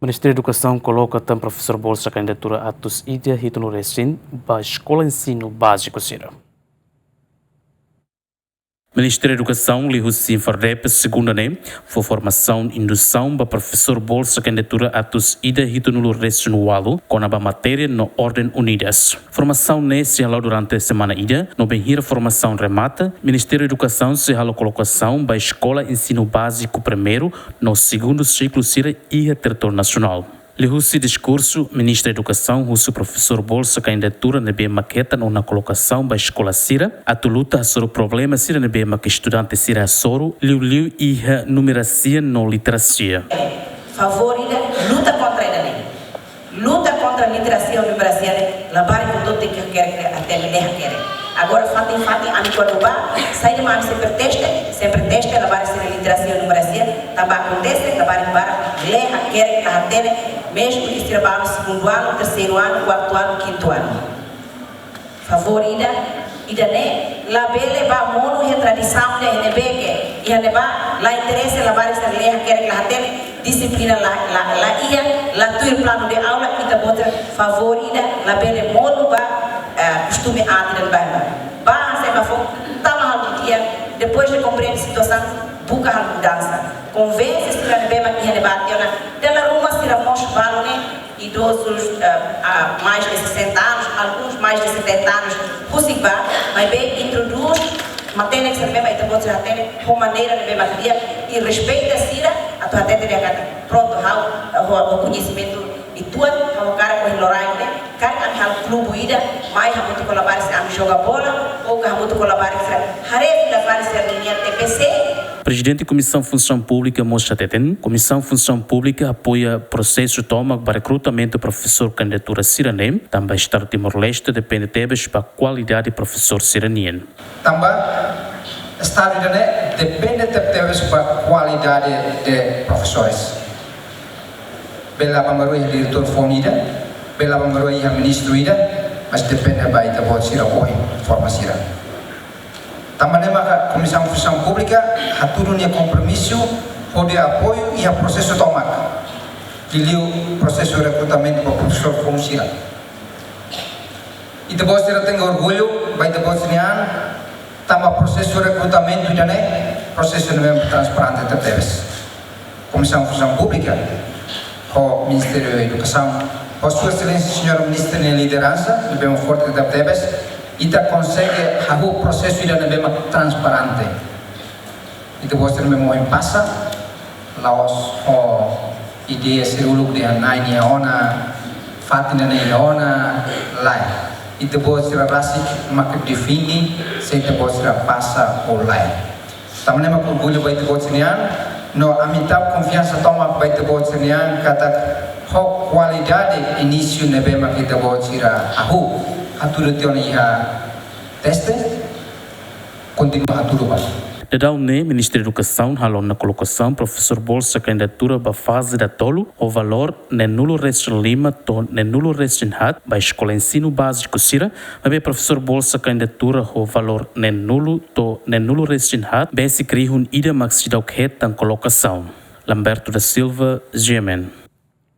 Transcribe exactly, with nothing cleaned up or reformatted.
Ministériu Edukasaun koloka tan profesór bolsa kandidatura atus ida hitunulu resin ba eskola ensinu báziku sira. Ministériu Edukasaun liuhusi Fardep segunda ne'e fó formasaun indusaun ba profesór bolsa kandidatura atus ida hitunulu resin ualu kona-ba matéria no orden unidas. Formasaun ne'e sei hala'o durante semana ida, no bainhira formasaun remata, Ministériu Edukasaun sei halo kolokasaun ba eskola ensinu báziku primeiru no segundu siklu sira iha territóriu nasionál. Liuhusi diskursu, Ministra Edukasaun husu profesór bolsa kandidatura ne'ebé mak hetan ona kolokasaun ba eskola sira atu luta hasoru problema sira ne'ebé mak estudante sira hasoru, liuliu iha numerasia no literasia. Favór ida, luta kontra ida-ne'e. Luta kontra literasia no numerasia ne'e, labarik hotu tenke hakerek, lee hakerek. Agora, fatin-fatin, ami kuandu bá, saida mak ami sempre teste, sempre teste, labarik sira literasia no numerasia, tanba akontese, labarik barak lee hakerek la hatene, mezmu ke sira bá segundu anu, terseiru anu, kuartu anu, kintu anu. Favór ida, ida-ne'e, labele bá monu iha tradisaun ida ne'ebé ke, iha ne'ebá, la interese labarik sira lee hakerek la hatene, dixiplina la, la, la iha, la tuir planu de aula, ita-boot sira favór ida, labele monu bá, eh, kostume aat ida ne'ebá. Bá, hanesan ema fó, tama halo di'ak, depois de komprende situasaun, buka halo mudansa. Konvense sira ne'ebé mak iha ne'ebá tiha ona, dala ruma sira mós balu ne'e, idozus, eh, a mais de sessenta anos, alguns mais de setenta anos, husik bá, maibé introdús, matenek sira ne'ebé mak ita-boot sira hatene, ho maneira ne'ebé mak di'ak, i respeita sira, atu hatete dehan katak, prontu, ha'u, eh, ho, ho koñesimentu uitoan, ha'u hakarak ohin loraik ne'e, karik ami halo klube ida, mai hamutuk ho labarik sira ami joga bola, ou ka hamutuk ho labarik sira haree fila fali sira-nia T P C. Prezidente Komisaun Funsaun Públika mós hateten, Komisaun Funsaun Públika apoia prosesu tomak ba rekrutamentu profesór kandidatura sira-ne'e, tanba Estadu Timor-Leste depende tebes ba kualidade profesór sira-nian. Tanba Estadu ida-ne'e depende tebetebes ba kualidade de profesores. Bele aban-bainrua iha diretór foun ida, bele aban-bainrua iha ministru ida, mas depende ba ita-boot sira ohin forma sira. Tanba ne'e maka Komisaun Funsaun Públika hatudu nia kompromisu hodi apoiu iha prosesu tomak, liuliu prosesu rekrutamentu ba profesór foun sira. Ita-boot sira tenke orgullu ba ita-boot sira-nia an, tanba prosesu rekrutamentu ida-ne'e prosesu ne'ebé transparente tebetebes. Komisaun Funsaun Públika ho Ministériu Edukasaun, ho Sua Exelénsia Señora Ministra nia lideransa, ne'ebé mak forte tebetebes, ita konsege hahú prosesu ida ne'ebé mak transparente. Ita-boot sira ne'ebé mak ohin pasa, la'ós ho ideia sira uluk dehan Na'i nia ona, fatin ida-ne'e nia ona, lae. Ita-boot sira rasik mak define se ita-boot sira pasa ou lae. Tanba ne'e mak orgullu ba ita-boot sira-nia an, no ami tau konfiansa tomak ba ita-boot sira-nia an katak ho kualidade inísiu ne'ebé mak ita-boot sira hahú, hatudu tiha ona iha teste, kontinua hatudu bá. Daudaun ne'e, Ministériu Edukasaun halo ona kolokasaun profesór bolsa kandidatura ba faze datolu, ho valór neenulu resin lima to'o neenulu resin haat ba eskola ensinu báziku sira, maibé profesór bolsa kandidatura ho valór neenulu to'o neenulu resin haat besik rihun ida mak seidauk hetan kolokasaun. Lamberto da Silva, G M N.